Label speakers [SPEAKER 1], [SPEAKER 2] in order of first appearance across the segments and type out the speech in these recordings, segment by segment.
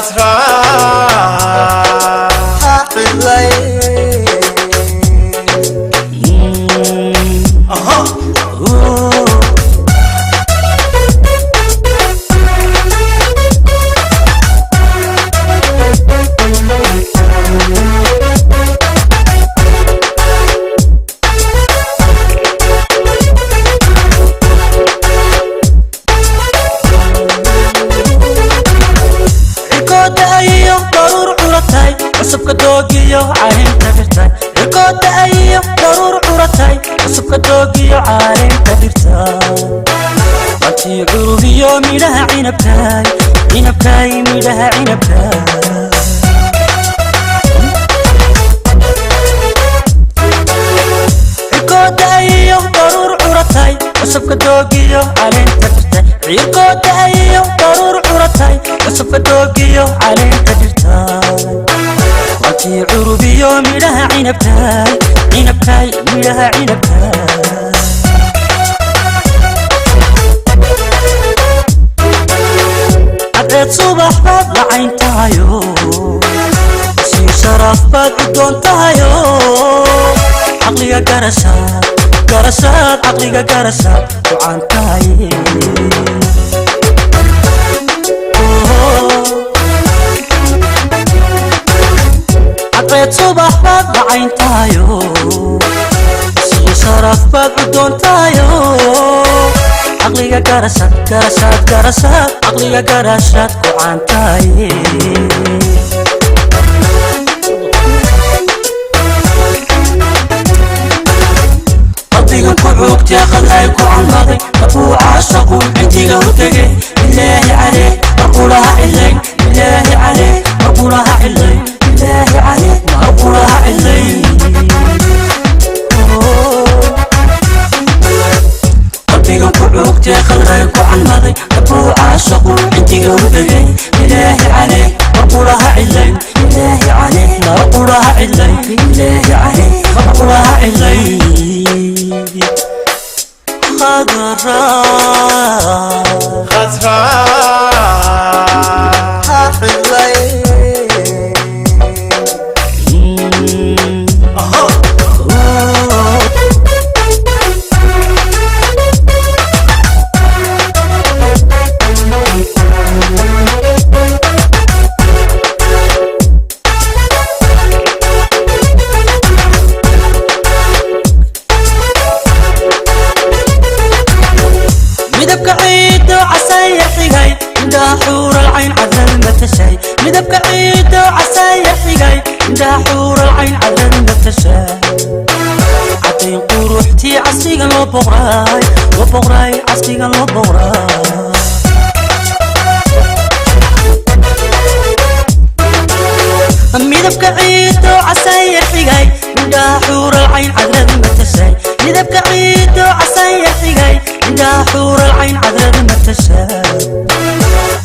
[SPEAKER 1] Khadra.
[SPEAKER 2] Ha cidlay.
[SPEAKER 1] Aha.
[SPEAKER 2] Cirkooda ayo daruur curatay, cusubka doogiyo caleenta dhirtay. Cirkooda ayo daruur curatay, cusubka doogiyo caleenta dhirtay. Watii curubiyo midhaha cinabkay, cinabkay midhaha cinabkay. Cirkooda ayo daruur curatay, cusubka doogiyo caleenta dhirtay. Cirkooda ayo daruur curatay, cusubka doogiyo caleenta dhirtay. Watii curubiyo midhaha cinabkay, cinabkay midhaha cinabkay. Cadceed subax baad lacayn tahayo, sii sharaf baad u doontahayo. Caqliga garashaad, garashaad, caqliga garashaad ku caan tahay. Cadceed subax baad lacayn tahayo, sii sharaf baad u doontahayo. Caqliga garashaad, garashaad, garashaad, caqliga garashaad ku caan tahay. Qalbigan ku cuugtee qadray ku canmaday, markuu caashaqu cintiga u tegay. Bilaahi caleyk, markulaha cilayn. Bilaahi caleyk, markulaha cilayn. Bilaahi caleyk, markulaha cilayn. Qalbigan ku cuugtee qadray ku canmaday, markuu caashaqu cintiga u tegay. Bilaahi caleyk, markulaha cilayn. Bilaahi caleyk, markulaha cilayn. Bilaahi caleyk, markulaha cilayn. Khadra.
[SPEAKER 1] Khadra.
[SPEAKER 2] Ha cidlay.
[SPEAKER 1] Aha.
[SPEAKER 2] Midabka ciiddo casaya xigay, indhaha xuural cayn cadrad matashay. Midabka ciiddo casaya xigay, indhaha xuural cayn cadrad matashay. Cadayn quruxtii casrigan loo boqraay, loo boqraay, casrigan loo boqraay. Midabka ciiddo casaya xigay, indhaha xuural cayn cadrad matashay. Midabka ciiddo casaya xigay, indhaha xuural cayn cadrad matashay.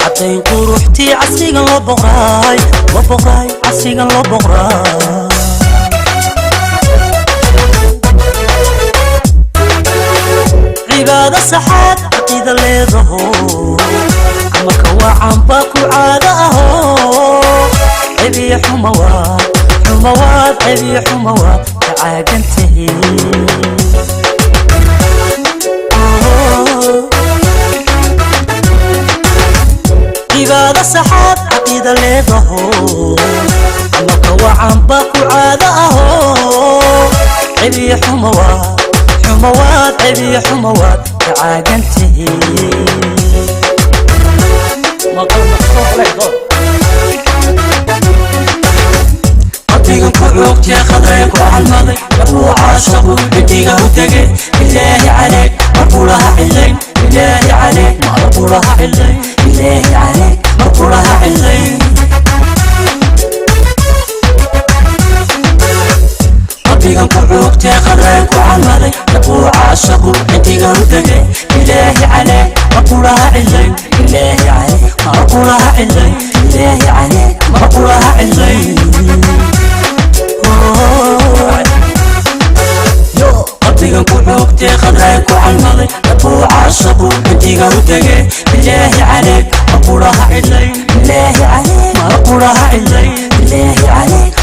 [SPEAKER 2] Cadayn quruxtii casrigan loo boqraay, loo boqraay, casrigan loo boqraay. Cibaado saxaad caqiida leedaho, camalka wacan baa ku caado aho. Cebiyo xumawaad, xumawaad, cebiyo xumawaad ka caagantahi. Cibaado saxaad caqiida leedaho, camalka wacan baa ku caado aho. Cebiyo xumawaad, xumawaad, cebiyo xumawaad ka caagantahi. Qalbigan ku cuugtee khadray ku calmaday, markuu caashaqu ciddiga u tegay. Bilaahi caleyk, markulaha cilayn. Bilaahi caleyk, markulaha cilayn. Bilaahi caleyk, markulaha cilayn. Qalbigan ku cuugtee khadray ku calmaday, markuu caashaqu ciddiga u tegay. Bilaahi caleyk, markulaha cilayn. Bilaahi caleyk, markulaha cilayn. Bilaahi caleyk, markulaha cilayn. Qalbigan ku xoogtee khadray ku calmaday, markuu caashaqu ciddiga u tegay. Bilaahi caleyk, markulaha cilayn. Bilaahi caleyk, quraha cidlay. Bilaahi calayk.